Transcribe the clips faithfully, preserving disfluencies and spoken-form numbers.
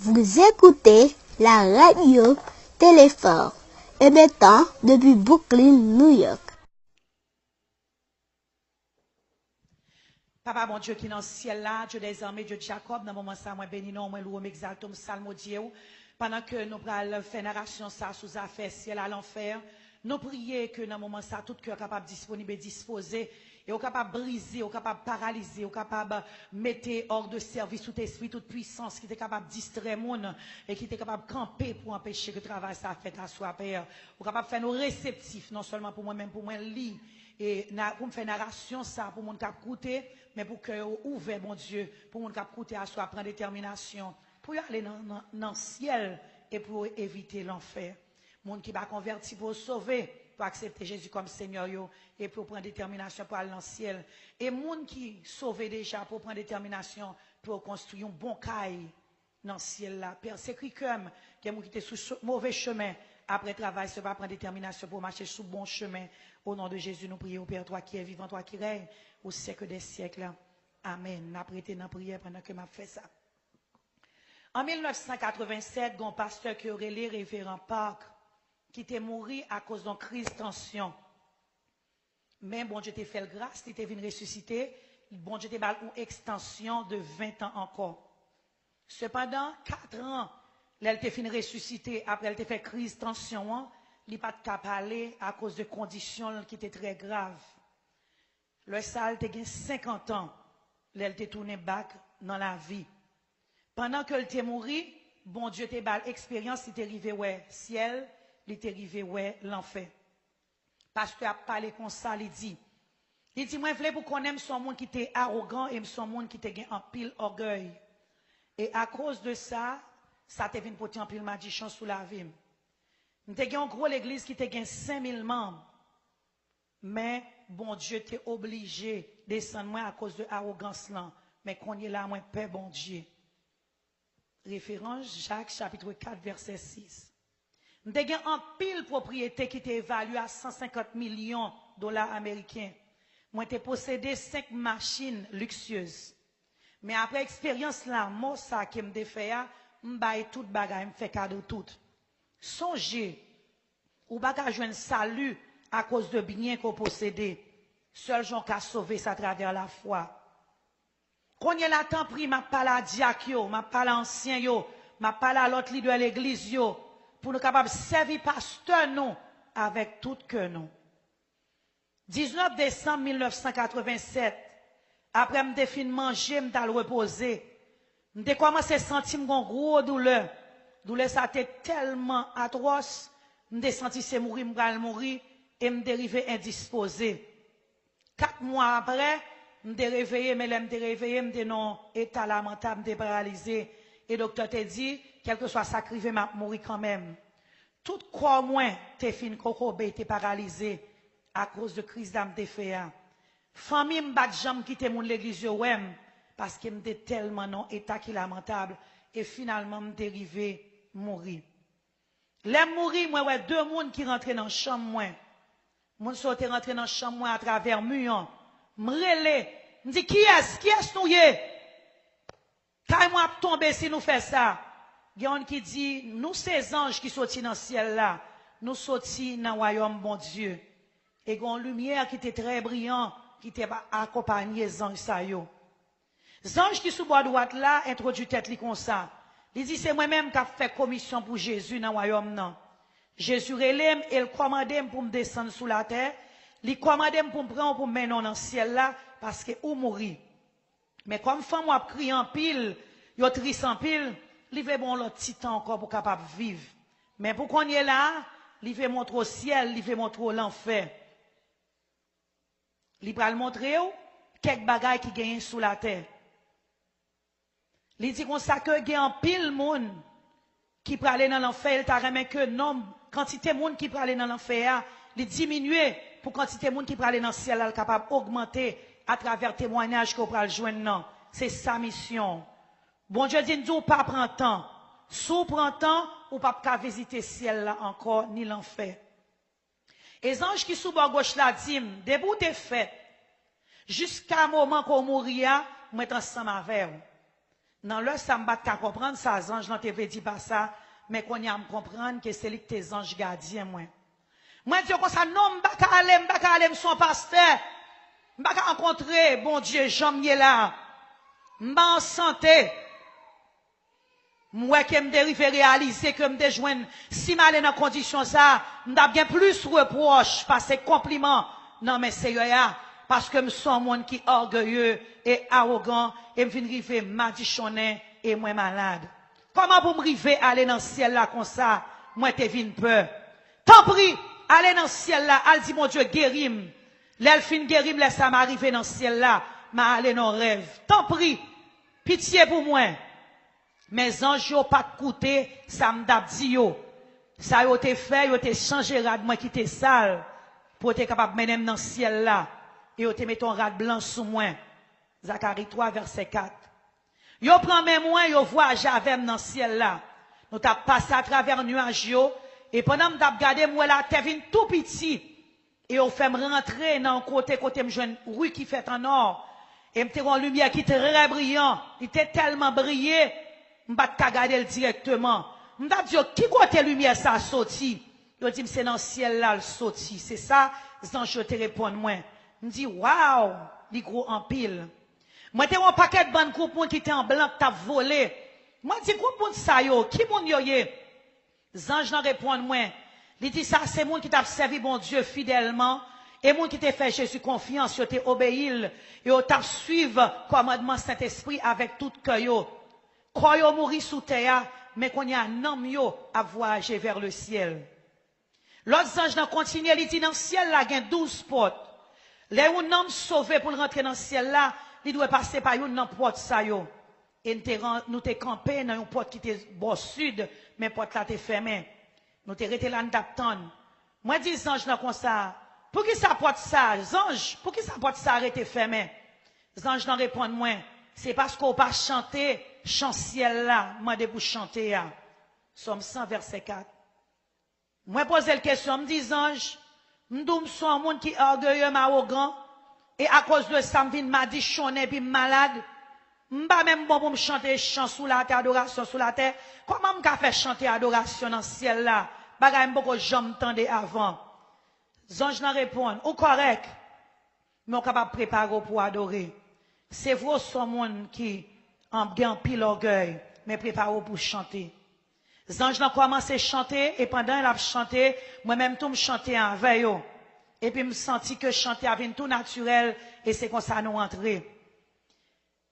Vous écoutez la radio Téléphore, émettant depuis Brooklyn, New York. Papa Bondye ki nan syèl la, Dye dèzame, Dye Jakòb, nan moman sa mwen beni non, mwen lwe w, m egzalte w, m salmodye w. Pandan ke nou pral fè narasyon sa sou zafè syèl a lanfè, nou priye ke nan moman sa tout kè kapab disponib e dispoze, e w kapab brize, w kapab paralize, w kapab mete hors de service tout espri, tout pwisans ki te kapab distrè moun e ki te kapab kanpe pou anpeche ke travay sa fèt aswa, Pè. Ou kapab fè nou reseptif, non sèlman pou mwen, men pou mwen li, e na, pou m fè narasyon sa pou moun k ap koute, men pou kè yo ouvè, Bondye, pou moun k ap koute aswa pran detèminasyon pou yo ale nan, nan, nan syèl e pou yo evite lanfè. Moun ki pa konvèti pou yo sove, pou aksepte Jezi kòm Senyè yo, e pou yo pran detèminasyon pou al nan syèl. E moun ki sove deja pou yo pran detèminasyon pou yo konstwi yon bon kay nan syèl la. Pè, sekri kè m, gen moun ki te sou cho- move chemen. Apre travay, se pa pran detèminasyon pou yo mache sou bon chemen. O non de Jezi, nou priye w, Pè, twa ki è vivan, twa ki rèy, o syèk dè syèk la. Amèn. N ap rete nan priyè pandan ke m ap fè sa. An mil nèf san katrevennsèt, gen yon pastè ke yo rele Reveran Park, ki te mouri akoz yon kriz tansyon. Men Bondye te fè l gras, li te vin resisite, Bondye te ba l yon ekstansyon de ven tan ankò. Sepandan, kat an, lè l te fin resisite, apre l te fè kriz tansyon an, li pa t ka pale akoz de kondisyon l ki te trè grav. Lè sa a, l te gen senkant an, lè l te tounen bak nan lavi. Pandan ke l te mouri, Bondye te ba l eksperyans, li te rive wè syèl, li te rive wè lanfè. Pastè a ap pale konsa, li di, li di, mwen vle pou konnen m se yon moun ki te awogan e m se yon moun ki te gen anpil ògèy. E akoz de sa, sa te vin pote anpil madichon sou lavi m. M te gen yon gwo legliz ki te gen senk mil manm. Men, Bondye te oblije desann mwen akoz de awogans lan. Men kounye la, mwen pè Bondye. Referans, Jak, chapit kat, vèsè sis. M te gen anpil pwopriyete ki te evalye a san senkant milyon dola ameriken. Mwen te posede senk machin liksyez. Men apre eksperyans lanmò sa ke m te fè a, m bay tout bagay, m fè kado tout. Sonje, ou pa ka jwenn sali akoz de byen ke w posede. Sèl jan w ka sove, se atravè lafwa. Kounye la, tanpri, m ap pale a dyak yo, m ap pale a ansyen yo, m ap pale a lòt lidè legliz yo, pou nou kapab sèvi pastè nou avèk tout kè nou. Diznèf desanm mil nèf san katrevennsèt, apre m te fin manje, m t al repoze. M te kòmanse santi m gon gwo doulè. Doulè sa te tèlman atwòs, m te santi se mouri m pral mouri e m te rive endispoze. Kat mwa apre, m te reveye, men lè m te reveye, m te nan yon eta lamantab, m te paralize. E doktè te di, kèlkeswa sa k rive, m ap mouri kanmenm. Tout kò mwen te fin kokobe, te paralize akoz de kriz la m te fè a. Fanmi m pa t janm kite moun legliz yo wè m, paske m te tèlman nan yon eta ki lamantab, e finalman m te rive mouri. Lè m mouri, mwen wè de moun ki rantre nan chanm mwen. Moun sa yo te rantre nan chanm mwen atravè mi an. M rele, m di, kiyès? Kiyès nou ye? Kay mwen ap tonbe si nou fè sa. Gen youn ki di, nou se zanj ki soti nan syèl la. Nou soti nan wayòm Bondye. E gen yon limyè ki te trè briyan ki te akonpaye zanj sa yo. Zanj ki sou bò dwat la entwodui tèt li konsa. Li di, se mwen menm k ap fè komisyon pou Jezi nan wayòm nan. Jezi rele m e l kòmande m pou m desann sou latè. Li kòmande m pou m pran w pou m mennen w nan syèl la, paske ou mouri. Men kòm fanm ou ap kriye anpil, yo tris anpil, li vle ba w yon lòt ti tan ankò pou w kapab viv. Men pou kounye la a, li vle montre w syèl, li vle montre w lanfè. Li pral montre w kèk bagay ki genyen sou latè. Li di konsa ke gen anpil moun ki prale nan lanfè, e l ta renmen ke nonb, kantite moun ki prale nan lanfè a, li diminye pou kantite moun ki prale nan syèl la, l kapab ogmante atravè temwayaj ke w pral jwenn nan. Se sa misyon w. Bondye di n di w pa pran tan. Si w pran tan, ou p ap ka vizite syèl la ankò, ni lanfè. E zanj ki sou bò goch la di m, depi w te fèt, jiska moman ke w mouri a, mwen t ansanm avè w. Nan lè sa, m pa t ka konprann sa zanj lan te vle di pa sa, men kounye a m konprann ke se li ki te zanj gadyen mwen. Mwen di yo konsa, "Non, m pa ka ale, m pa ka ale, m se yon pastè. M pa ka rankontre Bondye jan m ye la. M pa an sante." M wè ke m te rive reyalize ke m te jwenn, si m ale nan kondisyon sa, m t ap gen plis repwòch pase konpliman nan men Seyè a, paske m se yon moun ki ògeye e awogan, e m vin rive madichonnen e mwen malad. Kòman pou m rive ale nan syèl la konsa? Mwen te vin pè. Tanpri, ale nan syèl la, al di Bondye geri m. Lè l fin geri m, lè sa m a rive nan syèl la, m a ale nan rèv. Tanpri, pitye pou mwen. Men zanj yo pa t koute sa m t ap di yo. Sa yo te fè, yo te chanje rad mwen ki te sal, pou yo te kapab mennen m nan syèl la, e yo te mete yon rad blan sou mwen. Zakari twa, vèsè kat. Yo pran men mwen, yo vwayaje avè m nan syèl la. Nou t ap pase atravè nyaj yo, e pandan m t ap gade, m wè latè vin tou piti, e yo fè m rantre nan yon kote, kote m jwenn ri ki fèt an nò. E m te wè yon limyè ki trè briyan, li te tèlman briye, m pa t ka gade l dirèkteman. M t ap di yo, "Ki kote limyè sa a soti?" Yo di m, "Se nan syèl la l soti." Se sa zanj yo te reponn mwen. M di, "Waw, li gwo anpil." Mwen te wè yon pakèt bann gwoup moun ki te an blan k t ap vole. Mwen di, "Gwoup moun sa yo, ki moun yo ye?" Zanj lan reponn mwen, li di, "Sa se moun ki t ap sèvi Bondye fidèlman, e moun ki te fè Jezi konfyans, yo te obeyi l, e yo t ap suiv kòmandman Sentespri avèk tout kè yo. Kò yo mouri sou tè a, men kounye a nanm yo ap vwayaje vè le syèl." Lòt zanj lan kontinye, li di, "Nan syèl la gen douz pòt. Lè yon nanm sove pou l rantre nan syèl la, li dwe pase pa youn nan pòt sa yo." E n te ran-, nou te kanpe nan yon pòt ki te bò sid, men pòt la te fèmen. Nou te rete la, n t ap tann. Mwen di zanj lan konsa, "Poukisa pòt sa, zanj, poukisa pòt sa rete fèmen?" Zanj lan reponn mwen, "Se paske w pa chante chan syèl la mande pou chante a." Sòm san, vèsè kat. Mwen poze l kesyon, m di, "Zanj, m di w m se yon moun ki ògeye, m awogan, e akoz de sa m vin madichonnen epi m malad. M pa menm bon pou m chante chan sou latè, adorasyon sou latè. Kòman m ka fè chante adorasyon nan syèl la, bagay m poko janm tande avan?" Zanj lan reponn, "Ou kòrèk, men w kapab prepare w pou adore. Se vre w se yon moun ki an-, gen anpil ògèy, men prepare w pou chante." Zanj lan kòmanse chante, e pandan l ap chante, mwen menm tou m chante avè yo. Epi m santi ke chante a vin tou natirèl, e se konsa nou antre.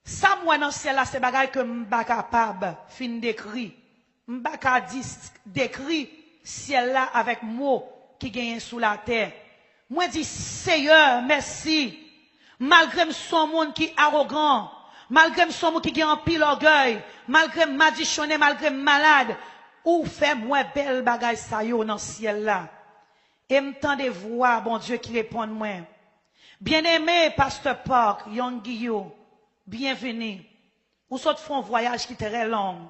Sa m wè nan syèl la, se bagay ke m pa kapab fin dekri. M pa ka dis-, dekri syèl la avèk mo ki genyen sou latè. Mwen di, "Seyè, mèsi. Malgre m se yon moun ki awogan, malgre m se yon moun ki gen anpil ògèy, malgre m madichonnen, malgre m malad, ou fè m wè bèl bagay sa yo nan syèl la." E m tande vwa Bondye ki reponn mwen, "Byeneme, pastè Park Young Guillou, byenvini. Ou sot fè yon vwayaj ki trè long."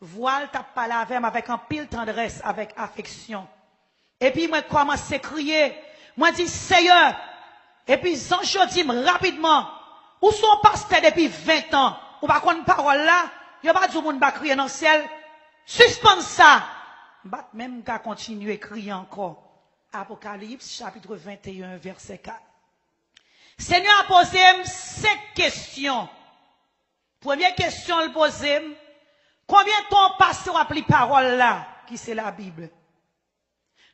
Vwa l t ap pale avè m avèk anpil tandrès, avèk afeksyon. Epi mwen kòmanse kriye. Mwen di, "Seyè!" Epi zanj yo di m rapidman, "Ou se yon pastè depi ven tan. Ou pa konn pawòl la? Yo pa di w moun pa kriye nan syèl? Sispann sa!" M pa t menm ka kontinye kriye ankò. Apokalips, chapit venteyen, vèsè kat. Senyè a poze m senk kesyon. Premye kesyon l poze m, "Konbyen tan w pase w ap li pawòl la, ki se Labib?"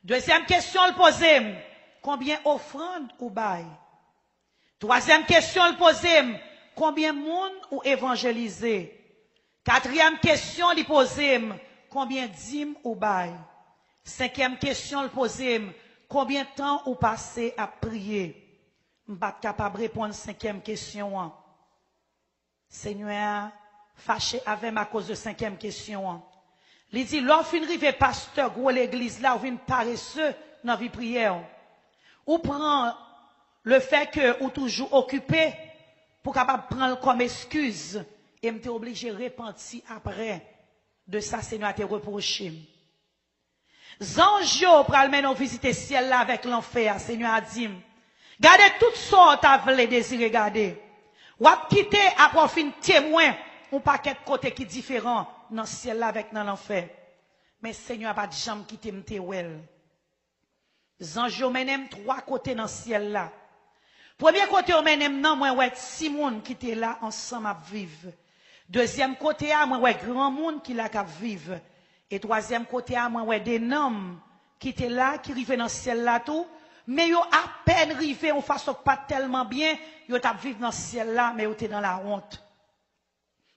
Dezyèm kesyon l poze m, "Konbyen ofrann ou bay?" Twazyèm kesyon l poze m, "Konbyen moun ou evanjelize?" Katriyèm kesyon li poze m, "Konbyen dim ou bay?" Senkyèm kesyon l poze m, "Konbyen tan ou pase ap priye?" M pa t kapab reponn senkyèm kesyon an. Senyè a fache avè m akoz de senkyèm kesyon an. Li di, "Lè w fin rive pastè gwo legliz la, ou vin parese nan vi priyè w. Ou pran lefètke ou toujou okipe pou w kapab pran l kòm eskiz, e m te oblije repanti apre de sa Senyè a te repwoche m." Zanj yo pral mennen w vizite syèl la avèk lanfè a, Senyè a di m. Gade tout sa w ta vle dezire gade. W ap kite apre w fin temwen yon pakèt kote ki diferan nan syèl la avèk nan lanfè. Men Senyè a pa t janm kite m te wè l. Zanj yo mennen m twa kote nan syèl la. Premye kote yo mennen m nan, mwen wè timoun ki te la ansanm ap viv. Dezyèm kote a, mwen wè granmoun ki la k ap viv. E twazyèm kote a, mwen wè de nanm ki te la, ki rive nan syèl la tou. Men yo apèn rive yon fason k pa t tèlman byen, yo t ap viv nan syèl la, men yo te nan lawont.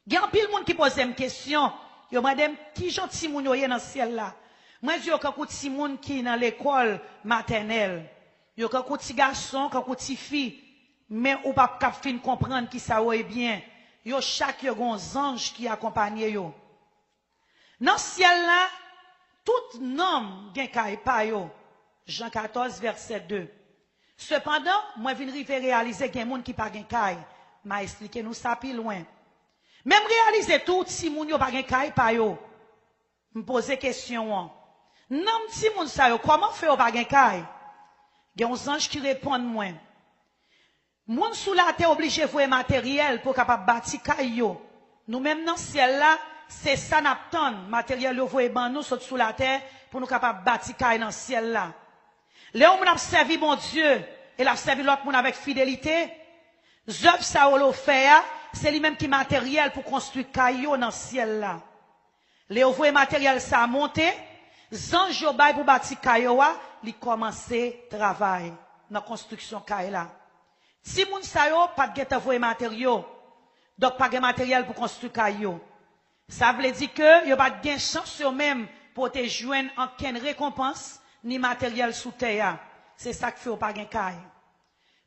Gen anpil moun ki poze m kesyon, yo mande m kijan timoun yo ye nan syèl la. Mwen di yo kankou timoun ki nan lekòl matènèl. Yo kankou ti gason, kankou ti fi, men ou p ap kab fin konprann kisa yo ye byen. Yo chak yo gen yon zanj ki akonpanye yo. Nan syèl la, tout nanm gen kay pa yo. Jan katòz, vèsè de. Sepandan, mwen vin rive reyalize gen moun ki pa gen kay. M a esplike nou sa pi lwen. Men m reyalize tou, timoun yo pa gen kay pa yo. M poze kesyon an. Nanm timoun sa yo, kòman fè yo pa gen kay? Gen yon zanj ki reponn mwen. Moun sou latè oblije voye materyèl pou kapab bati kay yo. Nou menm nan syèl la, se sa n ap tann, materyèl yo voye ban nou sot sou latè pou nou kapab bati kay nan syèl la. Lè yon moun ap sèvi Bondye e l ap sèvi lòt moun avèk fidelite, zèv sa yo l ofè a, se li menm ki materyèl pou konstwi kay yo nan syèl la. Lè yo voye materyèl sa a monte, zanj yo bay pou bati kay yo a, li kòmanse travay nan konstriksyon kay la. Timoun sa yo pa t gentan voye materyo, donk pa gen materyèl pou konstwi kay yo. Sa vle di ke yo pa t gen chans yo menm pou yo te jwenn ankenn rekonpans ni materyèl sou tè a. Se sa k fè yo pa gen kay.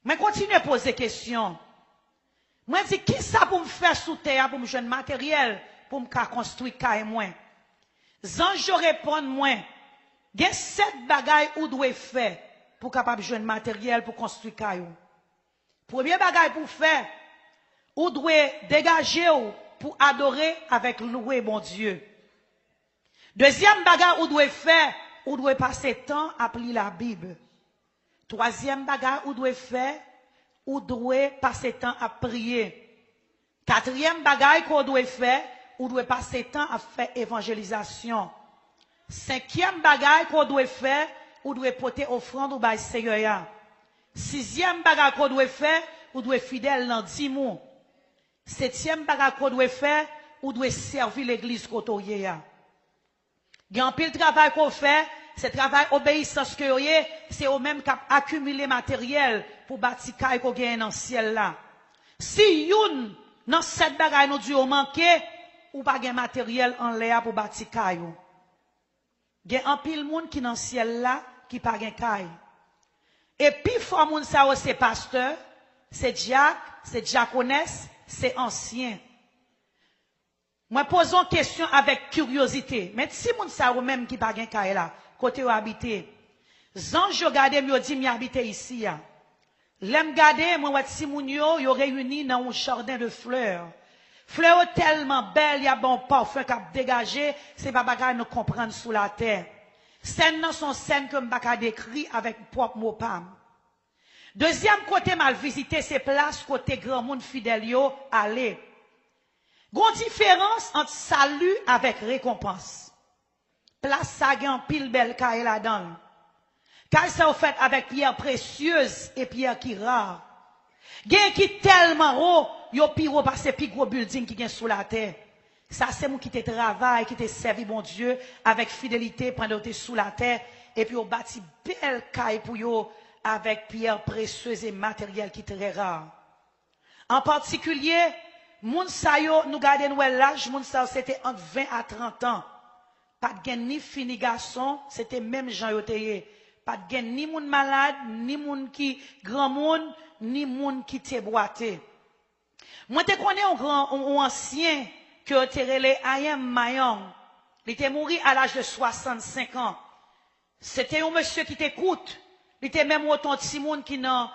Mwen kontinye poze kesyon. Mwen di, kisa pou m fè sou tè a pou m jwenn materyèl pou m ka konstwi kay mwen? Zanj yo reponn mwen, gen sèt bagay ou dwe fè pou w kapab jwenn materyèl pou konstwi kay ou. Premye bagay pou w fè, ou dwe degaje w pou adore avèk lwe Bondye. Dezyèm bagay ou dwe fè, ou dwe pase tan ap li Labib. Twazyèm bagay ou dwe fè, ou dwe pase tan ap priye. Katriyèm bagay ke w dwe fè, ou dwe pase tan ap fè evanjelizasyon. Senkyèm bagay ke w dwe fè, ou dwe pote ofrann ou bay Seyè a. Sizyèm bagay ke w dwe fè, ou dwe fidèl nan dim ou. Setyèm bagay ke w dwe fè, ou dwe sèvi legliz kote w ye a. Gen anpil travay ke w fè, se travay obeyisans ke yo ye, se yo menm k ap akimile materyèl pou bati kay ke w genyen nan syèl la. Si youn nan sèt bagay nou di yo manke, ou pa gen materyèl anlè a pou bati kay ou. Gen anpil moun ki nan syèl la ki pa gen kay. E pifò moun sa yo se pastè, se dyak, se dyakonès, se ansyen. Mwen poze yon kesyon avèk kiryozite. Men timoun sa yo menm ki pa gen kay la, kote yo abite? Zanj yo gade m, yo di m y abite isi a. Lè m gade, mwen wè timoun yo, yo reyini nan yon jaden de flè. Flè yo tèlman bèl, y ap ba yon pafen k ap degaje, se pa bagay nou konprann sou latè. Sèn nan se yon sèn ke m pa ka dekri avèk pwòp mo pa m. Dezyèm kote m al vizite, se plas kote granmoun fidèl yo ale. Gon diferans ant sali avèk rekonpans. Plas sa gen anpil bèl kay ladan l. Kay sa yo fèt avèk pyè presyez e pyè ki ra. Gen ki tèlman wo, yo pi wo pase pi gwo bilding ki gen sou latè. Sa se moun ki te travay, ki te sèvi Bondye avèk fidelite pandan yo te sou latè, epi yo bati bèl kay pou yo avèk pyè presyez e materyèl ki trè ra. An patikilye, moun sa yo, nou gade, nou wè laj moun sa yo, se te ant ven a trant an. Pa t gen ni fi ni gason, se te menm jan yo te ye. Pa t gen ni moun malad, ni moun ki granmoun, ni moun ki te bwate. Mwen te konnen yon gran, yon, yon ansyen ke yo te rele I M Mayong. Li te mouri a laj de swasannsenk an. Se te yon mesye ki te kout. Li te menm wo tan yon timoun ki nan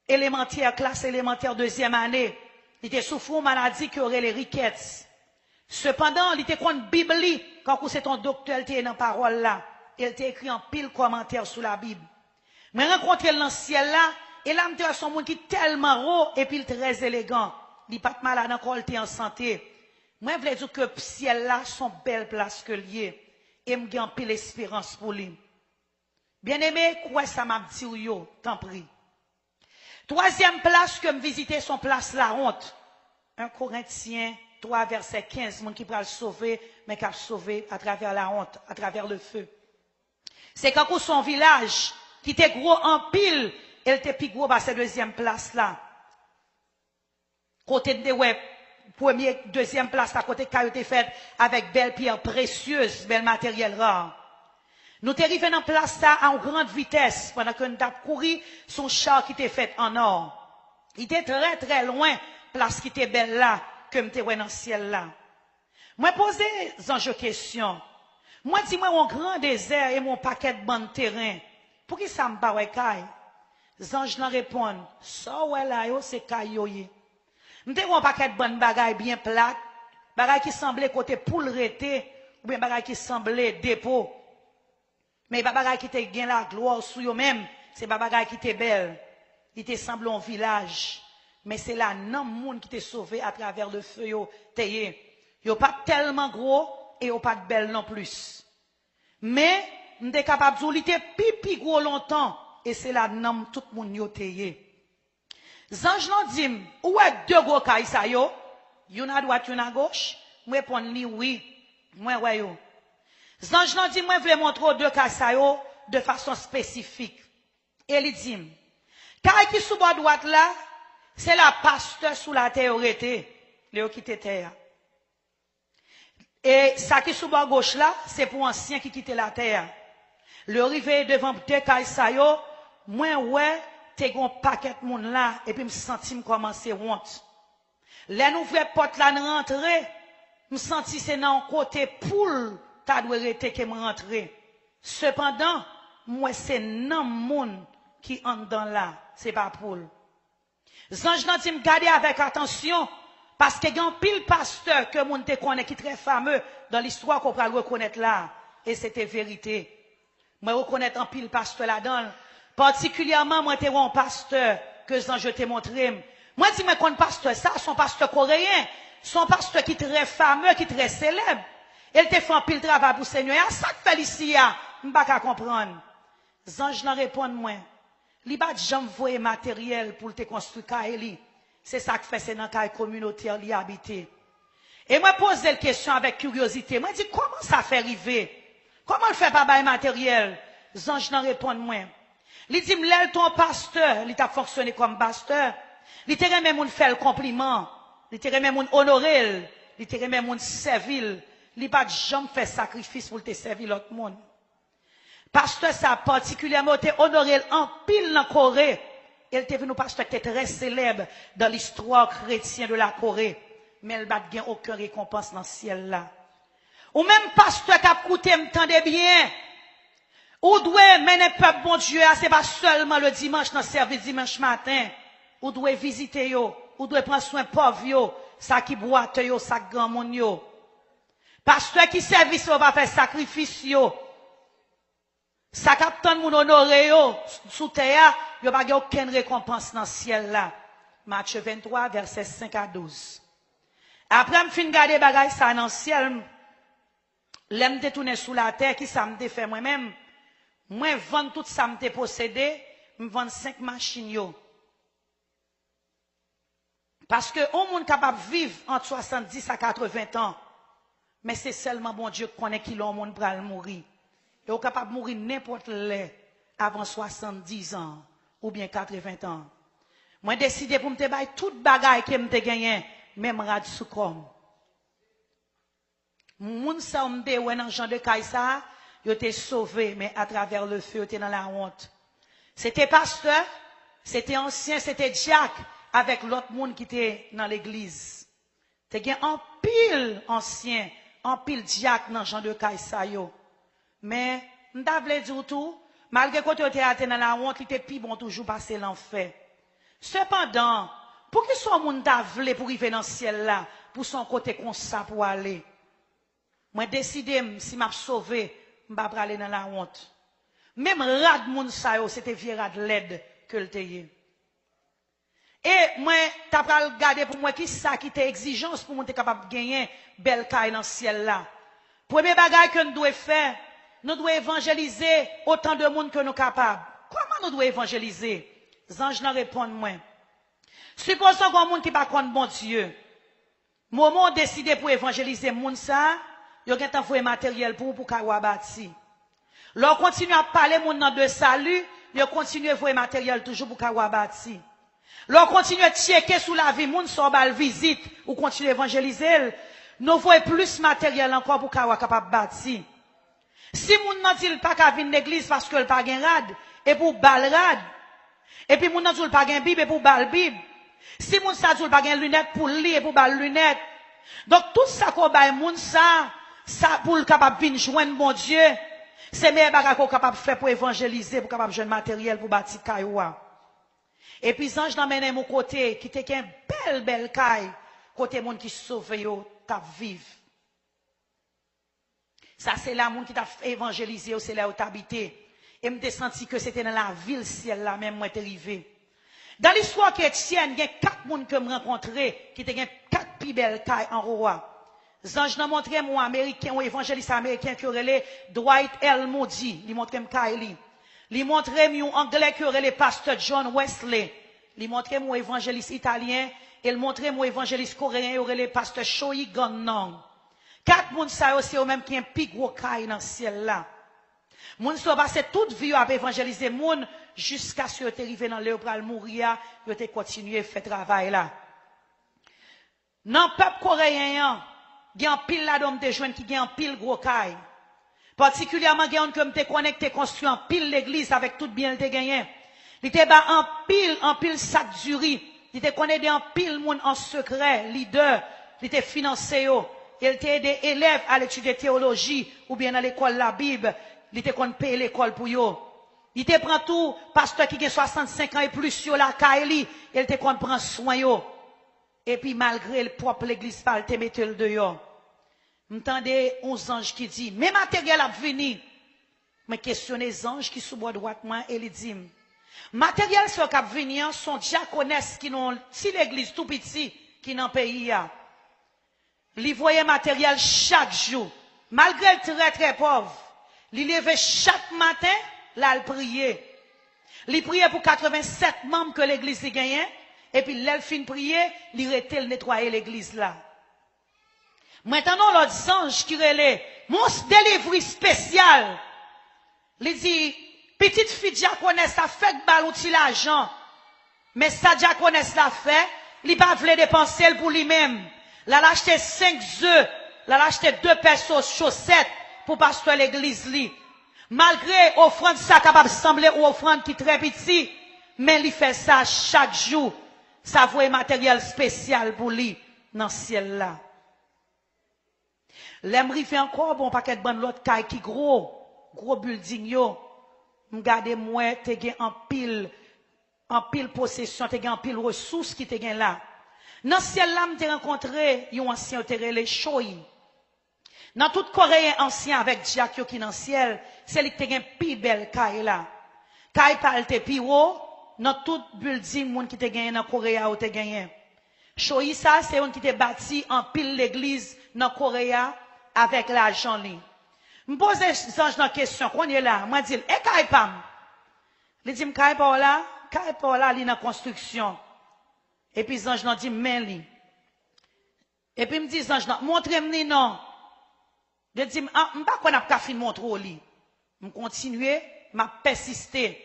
elemantè, klas elemantè dezyèm ane. Li te soufri yon maladi ke yo rele rikèts. Sepandan, li te konn Bib li, kankou se te yon doktè l te ye nan pawòl la, e l te ekri anpil kòmantè sou Labib. Mwen rankontre l nan syèl la, e la m te wè se yon moun ki tèlman wo epi l trè elegan. Li pa t malad ankò, li te an sante. Mwen vle di w ke syèl la se yon bèl plas ke l ye. E m gen anpil esperans pou li. Byeneme, kwè sa m ap di w yo, tanpri. Twazyèm plas ke m vizite se yon plas lawont. En Korentyen twa, vèsè kenz, moun ki pral sove, men k ap sove atravè lawont, atravè le feu. Se kankou se yon vilaj ki te gwo anpil, e l te pi gwo pase dezyèm plas la. Kote n te wè premye, dezyèm plas la, kote kay yo te fèt avèk bèl pyè presyez, bèl materyèl ra. Nou te rive nan plas sa a yon gran vitès pandan ke n t ap kouri sou yon cha ki te fèt an nò. Li te trè, trè lwen plas ki te bèl la ke m te wè nan syèl la. Mwen poze zanj yo kesyon. Mwen di, "Mwen wè yon gran dezè e m wè yon pakèt bann teren. Poukisa m pa wè kay?" Zanj lan reponn, "Sa w wè la yo, se kay yo ye." M te wè yon pakèt bann bagay byen plat, bagay ki sanble kote poul rete, oubyen bagay ki sanble depo. Men e pa bagay ki te gen laglwa sou yo menm, se pa bagay ki te bèl. Li te sanble yon vilaj, men se la nanm moun ki te sove atravè le feu yo te ye. Yo pa t tèlman gwo e yo pa t bèl non plis. Men, m te kapab di w li te pi, pi gwo lontan, e se la nanm tout moun yo te ye. Zanj lan di m, "Ou wè de gwo kay sa yo, youn adwat, youn agoch?" M reponn li, "Wi, mwen wè yo." Zanj lan di, "Mwen vle montre w de kay sa yo de fason espesifik." E li di m, "Kay ki sou bò dwat la, se la pastè sou latè yo rete, lè yo kite tè a. E sa ki sou bò goch la, se pou ansyen ki kite latè a." Lè yo rive devan de kay sa yo, mwen wè te gen yon pakèt moun la, epi m santi m kòmanse wont. Lè n ouvè pòt la, n rantre, m santi se nan yon kote poul ta dwe rete ke m rantre. Sepandan, m wè se nanm moun ki anndan la, se pa poul. Zanj lan di m, "Gade avèk atansyon, paske gen anpil pastè ke moun te konnen ki trè fame dan listwa ke w pral rekonèt la a." E se te verite. Mwen rekonèt anpil pastè ladan l. Patikilyèman, mwen te wè yon pastè ke zanj yo te montre m. Mwen di, "Mwen konn pastè sa, se yon pastè koreyen, se yon pastè ki trè fame, ki trè selèb. E l te fè anpil travay pou Senyè a. Sa k fè l isi a, m pa ka konprann." Zanj lan reponn mwen, "Li pa t janm voye materyèl pou l te konstwi kay li. Se sa k fè se nan kay kominotè li abite." E mwen poze l kesyon avèk kiryozite. Mwen di, "Kòman sa fè rive? Kòman l fè pa bay materyèl?" Zanj lan reponn mwen. Li di m, lè l te yon pastè, li t ap fonksyone kòm pastè, li te renmen moun fè l konpliman, li te renmen moun onore l, li te renmen moun sèvi l. Li pa t janm fè sakrifis pou l te sèvi lòt moun. Pastè sa a patikilyèman, yo te onore l anpil nan Kore, e l te vin yon pastè ki te trè selèb dan listwa kretyen de la Kore, men l pa t gen okenn rekonpans nan syèl la. Ou menm pastè k ap koute m, tande byen. Ou dwe mennen pèp Bondye a, se pa sèlman le dimanch nan sèvis dimanch maten. Ou dwe vizite yo, ou dwe pran swen pòv yo, sa ki bwate yo, sa k granmoun yo. Pastè ki sèvis yo pa fè sakrifis yo, sa k ap tann moun onore yo sou tè a, yo pa gen okenn rekonpans nan syèl la. Matye venntwa, vèsè senk a douz. Apre m fin gade bagay sa nan syèl, m, lè m te tounen sou latè, ki sa m te fè mwen menm? Mwen vann tout sa m te posede, m vann senk machin yo. Paske yon moun kapab viv ant swasanndis a katreven tan, men se sèlman Bondye k konnen kilè yon moun pral mouri. E w kapab mouri nenpòt lè avan swasanndis an oubyen katreven tan. Mwen deside pou m te bay tout bagay ke m te genyen, menm rad sou kò m. Moun sa yo m te wè nan jan de kay sa a, yo te sove, men atravè le feu, yo te nan lawont. Se te pastè, se te ansyen, se te dyak, avèk lòt moun ki te nan legliz. Te gen anpil ansyen, anpil dyak nan jan de kay sa yo. Men, m ta vle di w tou, malgre kote yo te ye a te nan lawont, li te pi bon toujou pase lanfè. Sepandan, poukisa yon moun ta vle pou rive nan syèl la, pou se yon kote konsa pou ale? Mwen deside m, si m ap sove, m pa prale nan lawont. Menm rad moun sa yo, se te vye rad lèd ke l te ye. E mwen ta pral gade pou mwen ki sa ki te egzijans pou moun te kapab genyen bèl kay nan syèl la. Premye bagay ke n dwe fè, nou dwe evanjelize otan de moun ke nou kapab. Kòman nou dwe evanjelize? Zanj lan reponn mwen. Sipozon gen yon moun ki pa konn Bondye. Moman w deside pou evanjelize moun sa a, yo gentan voye materyèl pou ou pou kay ou a bati. Lè w kontinye ap pale moun nan de sali, yo kontinye voye materyèl toujou pou kay ou a bati. Lè w kontinye tcheke sou lavi moun, sa w ba l vizit, ou kontinye evanjelize l, nou voye plis materyèl ankò pou kay ou a kapab bati. Si moun nan di l pa ka vin legliz paske l pa gen rad, epi w ba l rad. Epi moun nan di w l pa gen Bib, epi w ba l Bib. Si moun sa di w l pa gen linèt pou l li, epi w ba l linèt. Donk, tout sa ke w bay moun sa, sa pou l kapab vin jwenn Bondye, se meyè bagay ke w kapab fè pou evanjelize, pou w kapab jwenn materyèl pou bati kay ou a. Epi zanj nan mennen m yon kote ki te gen bèl, bèl kay, kote moun ki sove yo t ap viv. Sa se la moun ki t ap evanjelize yo, se la yo t abite. E m te santi ke se te nan lavil syèl la menm mwen te rive. Dan listwa ke Etyèn, gen kat moun ke m rankontre ki te gen kat pi bèl kay anwo a. Zanj nan montre m yon Ameriken, yon evanjelis ameriken ke yo rele Dwight L. Moody. Li montre m kay li. Li montre m yon Anglè ke yo rele Pastè John Wesley. Li montre m yon evanjelis italyen, e l montre m yon evanjelis koreyen yo rele Pastè Shoyi Gannang. Kat moun sa yo se yo menm ki gen pi gwo kay nan syèl la. Moun sa yo pase tout vi yo ap evanjelize moun jiskaske yo te rive nan lè yo pral mouri a, yo te kontinye fè travay la. Nan pèp koreyen an, gen anpil ladan yo m te jwenn ki gen anpil gwo kay. Patikilyèman, gen youn ke m te konnen ki te konstwi anpil legliz avèk tout byen l te genyen. Li te ba anpil, anpil sak diri. Li te konn ede anpil moun an sekrè, lidè. Li te finanse yo. E l te ede elèv al etidye teyoloji oubyen nan lekòl Labib. Li te konn peye lekòl pou yo. Li te pran tou pastè ki gen swasannsenk an e plis yo lakay li, e l te konn pran swen yo. Epi malgre l pwòp legliz pa l te mete l deyò. M tande yon zanj ki di, "Men materyèl ap vini." Mwen kesyone zanj ki sou bò dwat mwen e li di m, "Materyèl sa yo k ap vini an, se yon dyakonès ki nan yon ti legliz tou piti ki nan peyi a." Li voye materyèl chak jou. Malgre l trè, trè pòv, li leve chak maten, l al priye. Li priye pou katrevennsèt manm ke legliz li genyen, epi lè l fin priye, li rete l netwaye legliz la. Mwen tande yon lòt zanj ki rele, "Mwen yon delivri espesyal." Li di, "Pitit fi dyakonès la fèk ba l yon ti lajan. Men sa dyakonès la fè, li pa vle depanse l pou li menm. L al achte senk ze, l al achte de pè so-, chosèt pou pastè legliz li." Malgre ofrann sa kapab sanble yon ofrann ki trè piti, men li fè sa chak jou. Sa voye materyèl espesyal pou li nan syèl la. Lè m rive ankò, bon, pakèt bann lòt kay ki gwo, gwo bilding yo, m gade m wè te gen anpil, anpil posesyon, te gen anpil resous ki te gen la. Nan syèl la, m te rankontre yon ansyen yo te rele Choyi. Nan tout koreyen ansyen avèk dyak yo ki nan syèl, se li ki te gen pi bèl kay la. Kay pa l te pi wo nan tout bilding moun ki te genyen nan Koreya yo te genyen. Choyi sa se youn ki te bati anpil legliz nan Koreya avèk lajan li. M poze zanj nan kesyon, kounye la, mwen di l, "E kay pa m?" Li di m, "Kay pa w la, kay pa w la, li nan konstriksyon." Epi zanj lan di m, "Men li." Epi m di zanj lan, "Montre m li non." Li di m, "A, m pa kwè n ap ka fin montre w li." M kontinye, m ap pèsiste.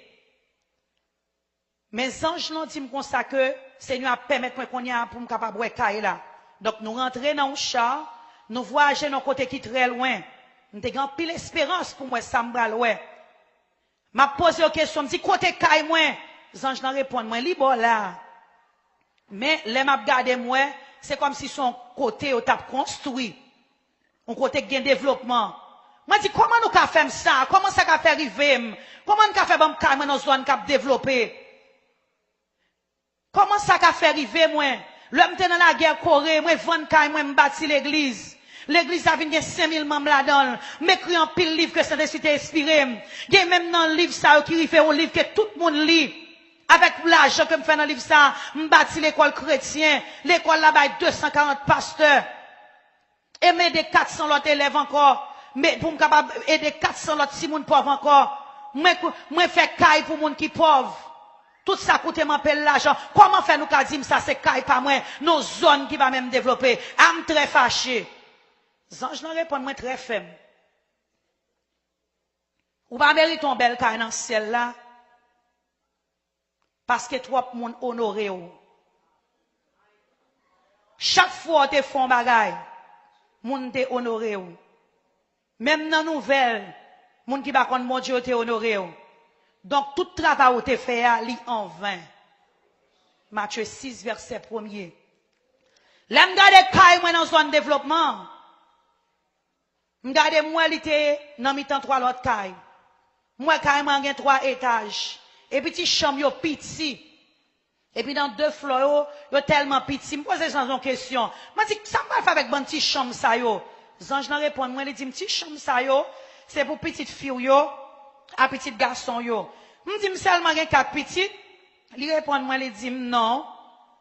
Men zanj lan di m konsa ke Senyè a pèmèt mwen kounye a pou m kapab wè kay la. Donk, nou rantre nan yon cha, nou vwayaje nan kote ki trè lwen. M te gen anpil esperans pou m wè sa m pral wè. M ap poze yo kesyon, m di, "Kote kay mwen?" Zanj lan reponn mwen, "Li bò la." Men, lè m ap gade, m wè, se kòmsi se yon kote yo t ap konstwi. Yon kote k gen devlopman. Mwen di, "Kòman nou ka fè m sa? Kòman sa ka fè rive m? Kòman n ka fè ban m kay mwen nan zòn k ap devlope? Kòman sa ka fè rive mwen? Lè m te nan lagè Kore, mwen vann kay mwen, m bati legliz. Legliz la vin gen senk mil manm ladan l. M ekri anpil liv ke Sentespri te enspire m. Gen menm nan liv sa yo ki rive yon liv ke tout moun li. Avèk lajan ke m fè nan liv sa, m bati lekòl kretyen. Lekòl la bay de san karant pastè. E m ede kat san lòt elèv ankò. Men pou m kapab ede kat san lòt timoun pòv ankò. Mwen, mwen fè kay pou moun ki pòv. Tout sa koute m anpil lajan. Kòman fè nou ka di m sa se kay pa mwen, nan zòn ki pa menm devlope? A m trè fache. Zanj lan reponn mwen trè fèm. Ou pa merite yon bèl kay nan syèl la, paske twòp moun onore w. Chak fwa w te fè yon bagay, moun te onore w. Menm nan nouvèl, moun ki pa konn Bondye yo te onore w. Donk, tout travay ou te fè a, li anven. Matye sis, vèsè premye. Lè m gade kay mwen nan zòn devlopman, m gade m wè li te nan mitan twa lòt kay. M wè kay mwen an gen twa etaj. Epi ti chanm yo piti. Epi nan de flò yo, yo tèlman piti. M poze zanj lan yon kesyon. Mwen di, sa m pral fè avèk bann ti chanm sa yo? Zanj lan reponn mwen, li di m, ti chanm sa yo, se pou pitit fi w yo, a pitit gason w yo. M di, m sèlman gen kat pitit. Li reponn mwen, li di m, non,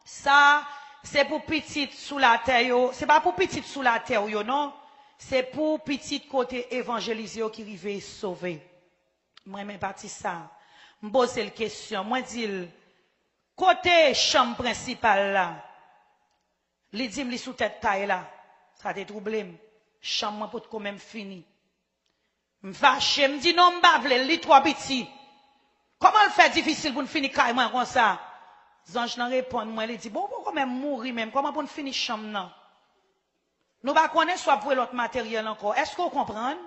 sa, se pou pitit sou latè yo, se pa pou pitit sou latè w yo, non. Se pou pitit kote evanjelize yo ki rive sove. M renmen pati sa. M poze l kesyon. Mwen di l, kote chanm prensipal la? Li di m li sou tèt kay la. Sa te twouble m. Chanm mwen potko menm fini. M fache, m di, non, m pa vle l, li twò piti. Kòman l fè difisil pou n fini kay mwen konsa? Zanj lan reponn mwen, li di, bon, ou poko menm mouri menm, kòman pou n fini chanm nan? Nou pa konnen si w ap voye lòt materyèl ankò. Èske w konprann?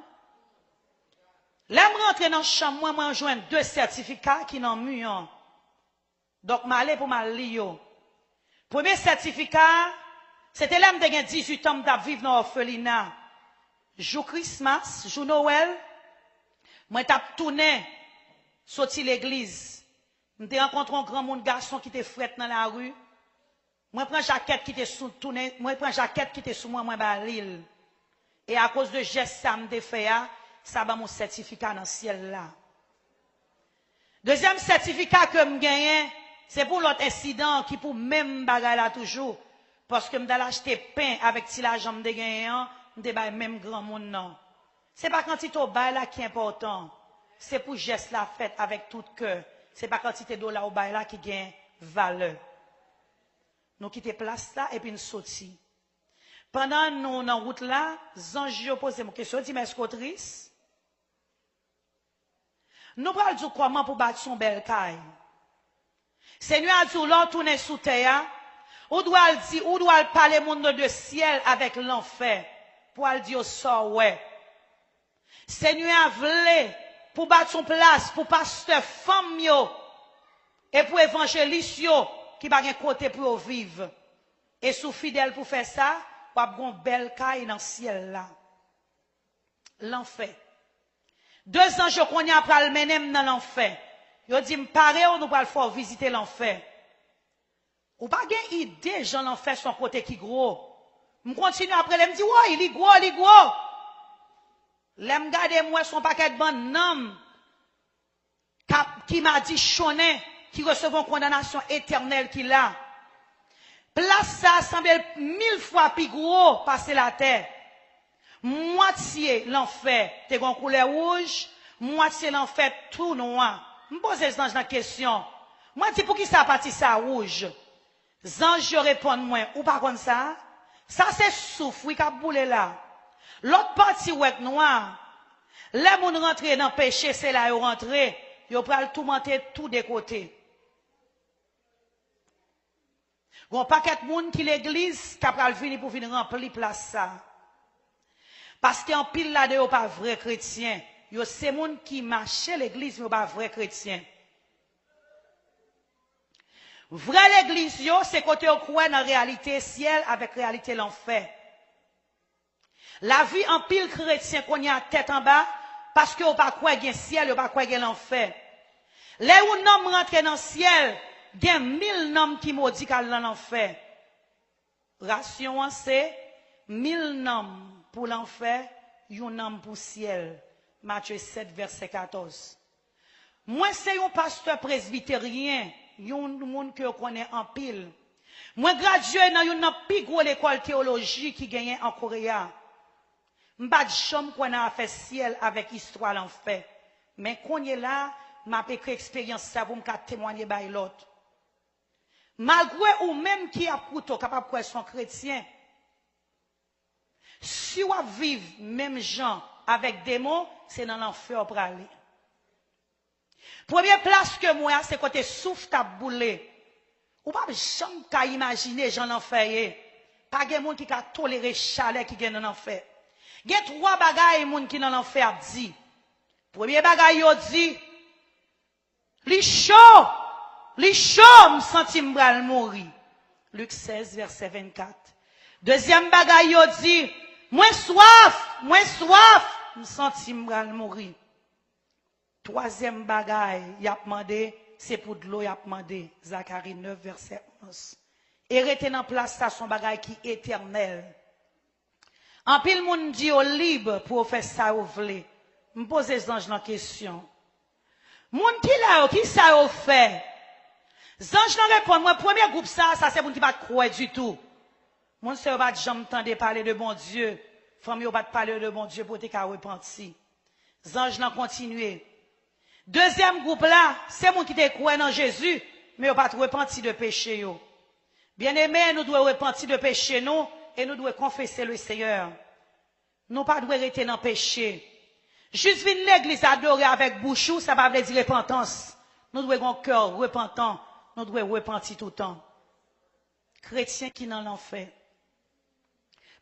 Lè m rantre nan chanm mwen, mwen jwenn de sètifika ki nan mi an. Donk, m ale pou m al li yo. Premye sètifika a, se te lè m te gen dizuit an, m t ap viv nan òfelina. Jou Krismas, jou Nwèl, mwen t ap tounen soti legliz. M te rankontre yon granmoun gason ki te frèt nan lari. Mwen pran jakèt ki te sou, tounen, mwen pran jakèt ki te sou mwen, mwen ba li l. E akoz de jès sa m te fè a, sa ban m yon sètifika nan syèl la. Dezyèm sètifika ke m genyen, se pou lòt ensidan ki pou menm bagay la toujou. Paske m t al achte pen avèk ti lajan m te genyen an, m te bay menm granmoun nan. Se pa kantite w bay la ki enpòtan, se pou jès la fèt avèk tout kè. Se pa kantite dola w bay la ki gen valè. Nou kite plas la epi n soti. Pandan nou nan wout la, zanj yo poze m kesyon, yo di m, èske w tris? Nou pral di w kòman pou w bati yon bèl kay. Senyè a di w, lè w tounen sou tè a, ou dwe al di, ou dwe al pale moun yo de syèl avèk lanfè, pou w al di yo sa w wè. Senyè a vle pou w bati yon plas pou pastè fanm yo e pou evanjelis yo ki pa gen kote pou yo viv. E si w fidèl pou fè sa, w ap gen yon bèl kay nan syèl la. Lanfè. De zanj yo kounye a pral mennen m nan lanfè. Yo di m, pare w, nou pral fè w vizite lanfè. Ou pa gen ide jan lanfè se yon kote ki gwo. M kontinye ap rele, m di, woy, li gwo, li gwo. Lè m gade, m wè se yon pakèt bann nanm k ap, ki madichonnen, ki resevwa yon kondanasyon etènèl ki la. Plas sa a sanble mil fwa pi gwo pase latè. Mwatye lanfè te gen yon koulè wouj, mwatye lanfè tou nwa. M poze zanj lan kesyon. Mwen di, poukisa pati sa a wouj? Zanj yo reponn mwen, ou pa konn sa? Sa se souf, wi, k ap boule la. Lòt pati w wè k nwa. Lè moun rantre nan peche, se la yo rantre. Yo pral toumante tou de kote. Gen yon pakèt moun ki legliz k ap pral vini pou vin ranpli plas sa. Paske anpil ladan yo pa vrè kretyen. Yo se moun ki mache legliz, men yo pa vrè kretyen. Vrè legliz yo, se kote yo kwè nan reyalite syèl avèk reyalite lanfè. Lavi anpil kretyen kounye a tèt anba, paske yo pa kwè gen syèl, yo pa kwè gen lanfè. Lè yon nanm rantre nan syèl, gen mil nanm ki modi k al nan lanfè. Rasyon an se mil nanm pou lanfè, yon nanm pou syèl. Matye sèt, vèsè katòz. Mwen se yon pastè presbiteryen yon moun ke yo konnen anpil. Mwen gradye nan youn nan pi gwo lekòl teyoloji ki genyen an Kore a. M pa t janm kwè nan afè syèl avèk istwa lanfè. Men kounye la, m ap ekri eksperyans sa pou m ka temwanye bay lòt. Malgre ou menm ki ap koute w kapab kwè se yon kretyen, si w ap viv menm jan avèk demon, se nan lanfè w prale. Premye plas ke m wè a, se kote souf t ap boule. Ou p ap janm ka imajine jan lanfè ye. Pa gen moun ki ka tolere chalè ki gen nan lanfè. Gen twa bagay moun ki nan lanfè ap di. Premye bagay yo di, "Li cho! Li cho! M santi m pral mouri." Lik sèz, vèsè vennkat. Dezyèm bagay yo di, "Mwen swaf! Mwen swaf! M santi m pral mouri." Twazyèm bagay y ap mande, se pou dlo y ap mande. Zakari nèf, vèsè onz. E rete nan plas sa se yon bagay ki etènèl. Anpil moun di yo lib pou yo fè sa yo vle. M poze zanj lan kesyon. Moun ki la yo, ki sa yo fè? Zanj lan reponn mwen, premye gwoup sa, sa se moun ki pa t kwè ditou. Moun sa yo pa t janm tande pale de Bondye. Fanmi yo pa t pale de Bondye pou yo te ka repanti. Zanj lan kontinye. Dezyèm gwoup la, se moun ki te kwè nan Jezi, men yo pa t repanti de peche yo. Byeneme, nou dwe repanti de peche nou e nou dwe konfese le Seyè. Nou pa dwe rete nan peche. Jis vin legliz adore avèk bouch ou, sa pa vle di repantans. Nou dwe gen yon kè repantan. Nou dwe repanti toutan. Kretyen ki nan lanfè.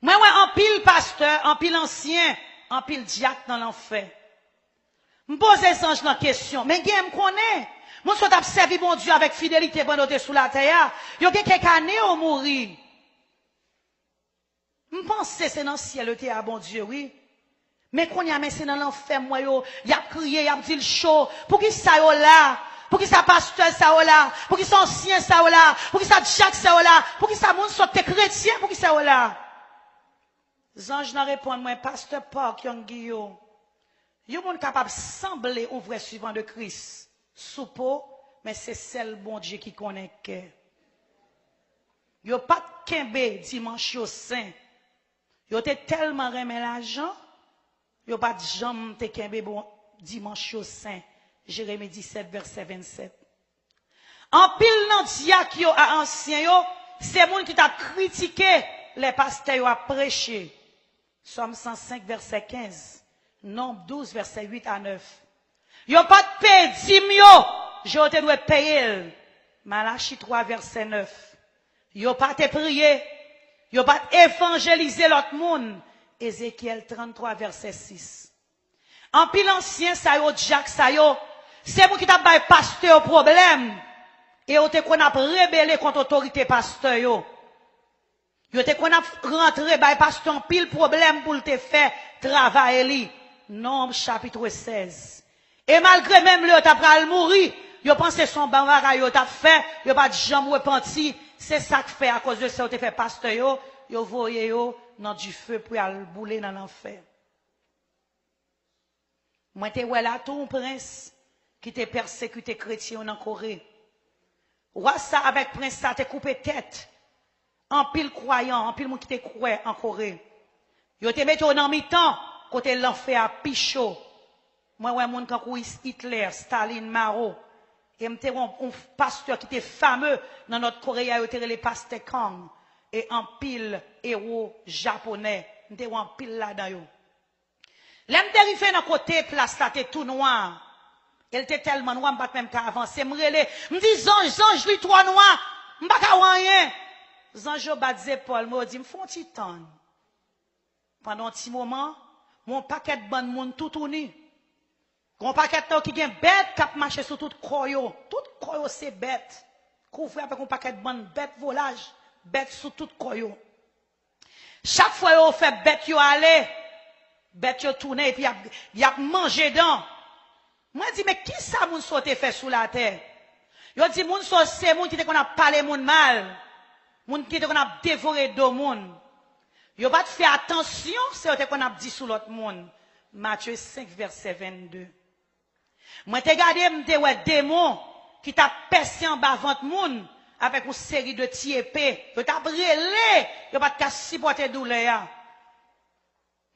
Mwen wè anpil pastè, anpil ansyen, anpil dyak nan lanfè. M poze zanj lan kesyon, men gen m konnen, moun sa yo t ap sèvi Bondye avèk fidelite pandan yo te sou latè a, yo gen kèk ane yo mouri. M panse se nan syèl yo te a Bondye, wi. Men kounye a, men se nan lanfè m wè yo, y ap kriye, y ap di l cho. Poukisa yo la? Poukisa pastè sa yo la? Poukisa ansyen sa yo la? Poukisa dyak sa yo la? Poukisa moun sa yo k te kretyen, poukisa yo la? Zanj lan reponn mwen, Pastè Park Yong-gi yo, yon moun kapab sanble yon vrè suivan de Kris sou po, men se sèl Bondye ki konnen kè. Yo pa t kenbe dimanch yo sen. Yo te tèlman renmen lajan, yo pa t janm te kenbe bon dimanch yo sen. Jeremi disèt, vèsè vennsèt. Anpil nan dyak yo a ansyen yo, se moun ki t ap kritike lè pastè yo ap preche. Sòm san senk, vèsè kenz, Nonb douz, vèsè uit a nèf. Yo pa t peye dim yo, jan yo te dwe peye l. Malachi twa, vèsè nèf. Yo pa te priye, yo pa t evanjelize lòt moun. Ezekyèl tranntwa, vèsè sis. Anpil ansyen sa yo, dyak sa yo, se moun ki t ap bay pastè yo pwoblèm. E yo te konn ap rebele kont otorite pastè yo. Yo te konn ap rantre bay pastè anpil pwoblèm pou l te fè travay li. Nonb chapit sèz. E malgre menm lè yo ta pral mouri, yo panse se yon bon bagay yo t ap fè, yo pa t janm repanti. Se sa k fè, akoz de sa yo te fè pastè yo, yo voye yo nan dife pou y al boule nan lanfè. Mwen te wè la tou yon prens ki te pèsekite kretyen yo nan Kore. Wa sa avèk prens sa te koupe tèt anpil kwayan, anpil moun ki te kwè an Kore. Yo te mete yo nan mitan kote lanfè a pi cho. Mwen wè moun kankou Is-, Hitler, Stalin, Mao. E m te wè yon, yon pastè ki te fame nan Nòt Kore a, yo te rele pastè Kang. E anpil ewo japonè. M te wè anpil ladan yo. Lè m te rive nan kote plas la te tou nwa, e l te tèlman nwa, m pa t menm ka avanse. M rele, m di, "Zanj, zanj, li twò nwa, m pa ka wè anyen." Zanj yo bat zepòl mwen, yo di m, "Fè yon ti tann." Pandan yon ti moman, m wè yon pakèt bann moun toutouni. Gen yon pakèt nan yo ki gen bèt k ap mache sou tout kò yo. Tout kò yo se bèt. Kouvri avèk yon pakèt bann bèt volaj, bèt sou tout kò yo. Chak fwa yo fè bèt yo ale, bèt yo tounen epi y ap, y ap manje dan. Mwen di, "Men kisa moun sa yo te fè sou latè?" Yo di, "Moun sa yo se moun ki te konn ap pale moun mal, moun ki te konn ap devore do moun. Yo pa t fè atansyon sa yo te konn ap di sou lòt moun." Matye senk, vèsè vennde. Mwen te gade, m te wè demon ki t ap pèse anba vant moun avèk yon seri de ti epe. Yo t ap rele, yo pa t ka sipòte doulè a.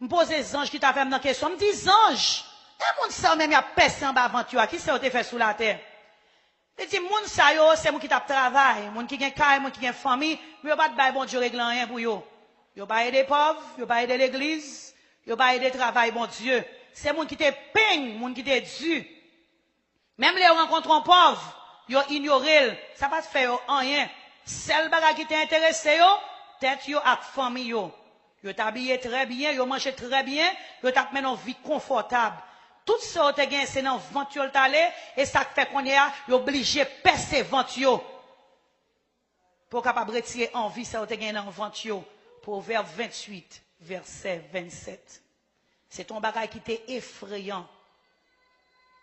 M poze zanj ki t avè m nan kesyon, m di, "Zanj, e moun sa yo menm y ap pèse anba vant yo a, kisa yo te fè sou latè?" Li di, "Moun sa yo, se moun ki t ap travay, moun ki gen kay, moun ki gen fanmi, men yo pa t bay Bondye regle anyen pou yo. Yo pa ede pòv, yo pa ede legliz, yo pa ede travay Bondye. Se moun ki te peng, moun ki te di." Menm lè yo rankontre yon pòv, yo inyore l. Sa pa t fè yo anyen. Sèl bagay ki te enterese yo, tèt yo ak fanmi yo. Yo t abiye trè byen, yo manje trè byen, yo t ap mennen yon vi konfòtab. Tout sa yo te gen, se nan vant yo l t ale, e sa k fè kounye a, yo blije pèse vant yo. Pou yo kapab retire anvi sa yo te gen nan vant yo. Pwovèb venntuit, vèsè vennsèt. Se te yon bagay ki te efreyan.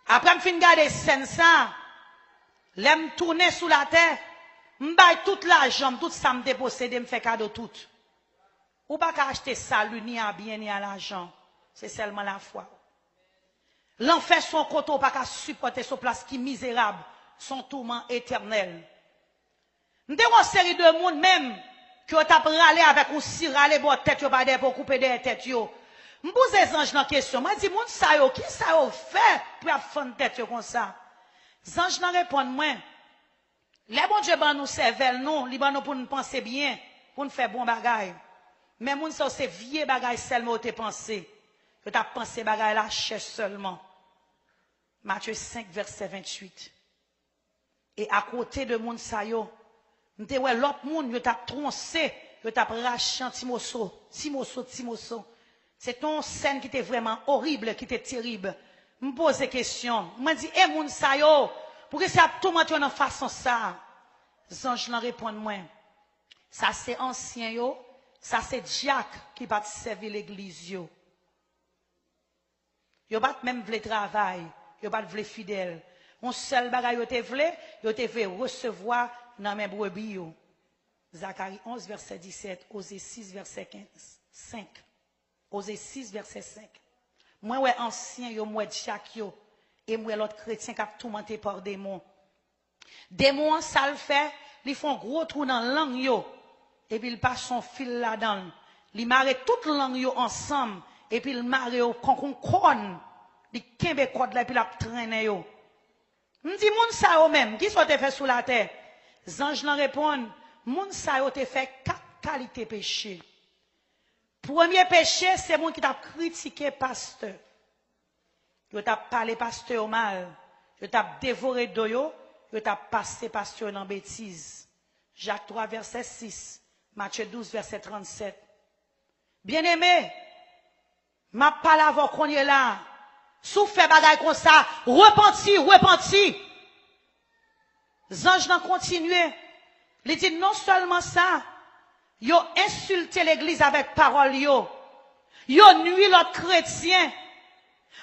Apre m fin gade sèn sa, lè m tounen sou latè, m bay tout lajan m, tout sa m te posede, m fè kado tout. Ou pa ka achte sali ni a byen ni a lajan. Se sèlman lafwa. Lanfè se yon kote ou pa ka sipòte, se yon plas ki mizerab, se yon touman etènèl. M te wè yon seri de moun menm ke yo t ap rale avèk yon si rale bò tèt yo pa dèyè pou yo koupe dèyè tèt yo. M poze zanj nan kesyon, mwen di, "Moun sa yo, kisa yo fè pou y ap fann tèt yo konsa?" Zanj nan reponn mwen, "Lè Bondye ban nou sèvèl nou, li ban nou pou n panse byen, pou n fè bon bagay. Men moun sa yo se vye bagay sèlman yo te panse. Yo t ap panse bagay lachè sèlman." Matye senk, vèsè venntuit. E akote de moun sa yo, m te wè lòt moun, yo t ap twonse, yo t ap rache an ti moso, ti moso, ti moso. Se te yon sèn ki te vrèman orib, ki te terib. M poze kesyon, mwen di, "E moun sa yo, poukisa y ap toumante yo nan fason sa a?" Zanj lan reponn mwen, "Sa se ansyen yo, sa se dyak ki pa t sèvi legliz yo." Yo pa t menm vle travay, yo pa t vle fidèl. Yon sèl bagay yo te vle, yo te vle resevwa nan men brebi yo. Zakari onz, vèsè disèt, Oze sis, vèsè kenz, senk. Oze sis, vèsè senk. Mwen wè ansyen yo, m wè dyak yo, e m wè lòt kretyen k ap toumante pa demon. Demon an, sa l fè, li fè yon gwo twou nan lang yo, epi l pase yon fil ladan l. Li mare tout lang yo ansanm, epi l mare yo konk yon kòn. Li kenbe kòd la, epi l ap trennen yo. M di, "Moun sa yo menm, kisa yo te fè sou latè?" Zanj lan reponn, "Moun sa yo te fè kat kalite peche. Premye peche, se moun ki t ap kritike pastè. Yo t ap pale pastè yo mal. Yo t ap devore do yo. Yo t ap pase pastè yo nan betiz." Jak twa, vèsè sis. Matye douz, vèsè trannsèt. Byeneme, m ap pale avè w kounye la a. Si w fè bagay konsa, repanti, repanti. Zanj lan kontinye. Li di, "Non sèlman sa, yo ensilte legliz avèk pawòl yo. Yo nwi lòt kretyen.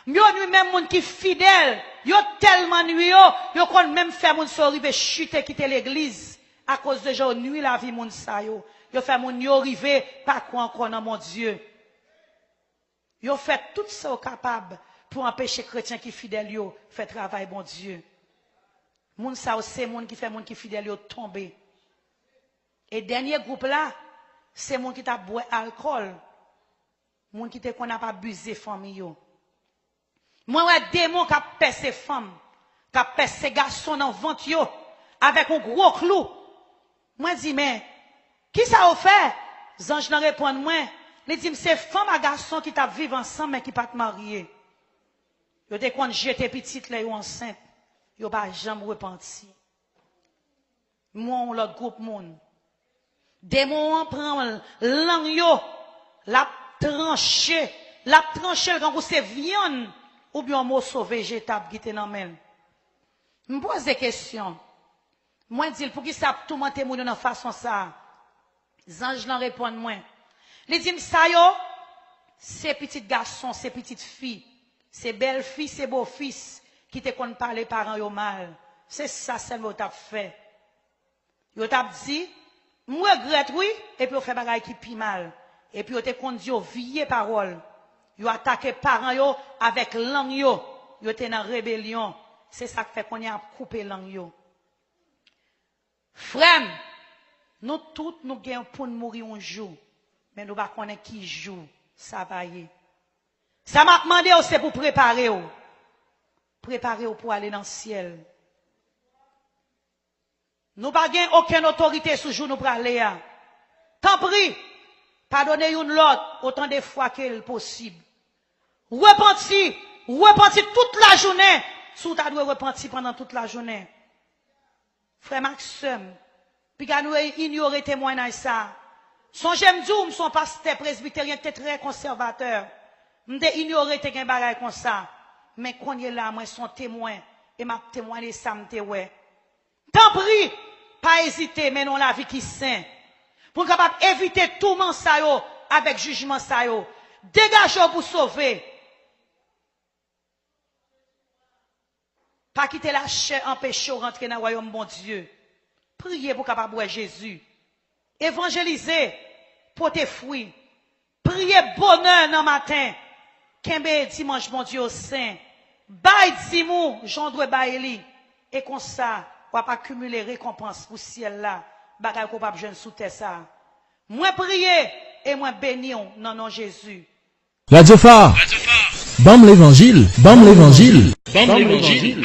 Yo nwi menm moun ki fidèl. Yo tèlman nwi yo, yo konn menm fè moun sa yo rive chite kite legliz akoz de jan yo nwi lavi moun sa yo. Yo fè moun yo rive pa kwè ankò nan Bondye." Yo fè tout sa yo kapab pou anpeche kretyen ki fidèl yo fè travay Bondye. Moun sa yo se moun ki fè moun ki fidèl yo tonbe. E dènye gwoup la, se moun ki t ap bwè alkòl, moun ki te konn ap abize fanmi yo. Mwen wè demon k ap pèse fanm, k ap pèse gason nan vant yo avèk yon gwo klou. Mwen di, "Men, kisa yo fè?" Zanj lan reponn mwen, li di m, "Se fanm ak gason ki t ap viv ansanm, men ki pa t marye. Yo te konn jete pitit lè yo ansent. Yo pa janm repanti." M wè yon lòt gwoup moun. Demon an pran lang yo, l ap tranche, l ap tranche l kankou se vyann oubyen yon moso vejetab ki te nan men l. M poze kesyon. Mwen di l, "Poukisa ap toumante moun yo nan fason sa a?" Zanj lan reponn mwen. Li di m, "Sa yo, se pitit gason, se pitit fi, se bèlfi, se bofis ki te konn pale paran yo mal. Se sa sèlman yo t ap fè. Yo t ap di, 'M regrèt wi,' epi yo fè bagay ki pi mal. Epi yo te konn di yo vye pawòl. Yo atake paran yo avèk lang yo. Yo te nan rebelyon. Se sa k fè kounye a y ap koupe lang yo." Frè m, nou tout nou gen pou n mouri yon jou, men nou pa konnen ki jou sa va ye. Sa m ap mande w, se pou prepare w. Prepare w pou ale nan syèl. Nou pa gen okenn otorite sou jou nou prale a. Tanpri, padone youn lòt otan de fwa ke l posib. Repanti, repanti tout lajounen, si w ta dwe repanti pandan tout lajounen. Frè m ak sè m, piga nou inyore temwayaj sa a. Sonje m di w, m se yon pastè presbiteryen ki te trè konsèvatè. M te inyore te gen bagay konsa. Men kounye la, mwen se yon temwen, e m ap temwaye sa m te wè. Tanpri, pa ezite mennen yon lavi ki sen, pou n kapab evite touman sa yo avèk jijman sa yo. Degaje w pou sove. Pa kite lachè anpeche w rantre nan wayòm Bondye. Priye pou w kapab wè Jezi. Evanjelize, pote fwi. Priye bonè nan maten. Kenbe dimanch Bondye yo sen. Bay dim ou jan w dwe bay li. E konsa, w ap akimile rekonpans pou syèl la, bagay ke w p ap jwenn sou tè sa a. Mwen priye e mwen beni w nan non Jezi. Radyo Fa, ban m levanjil, ban m levanjil. Ban m levanjil.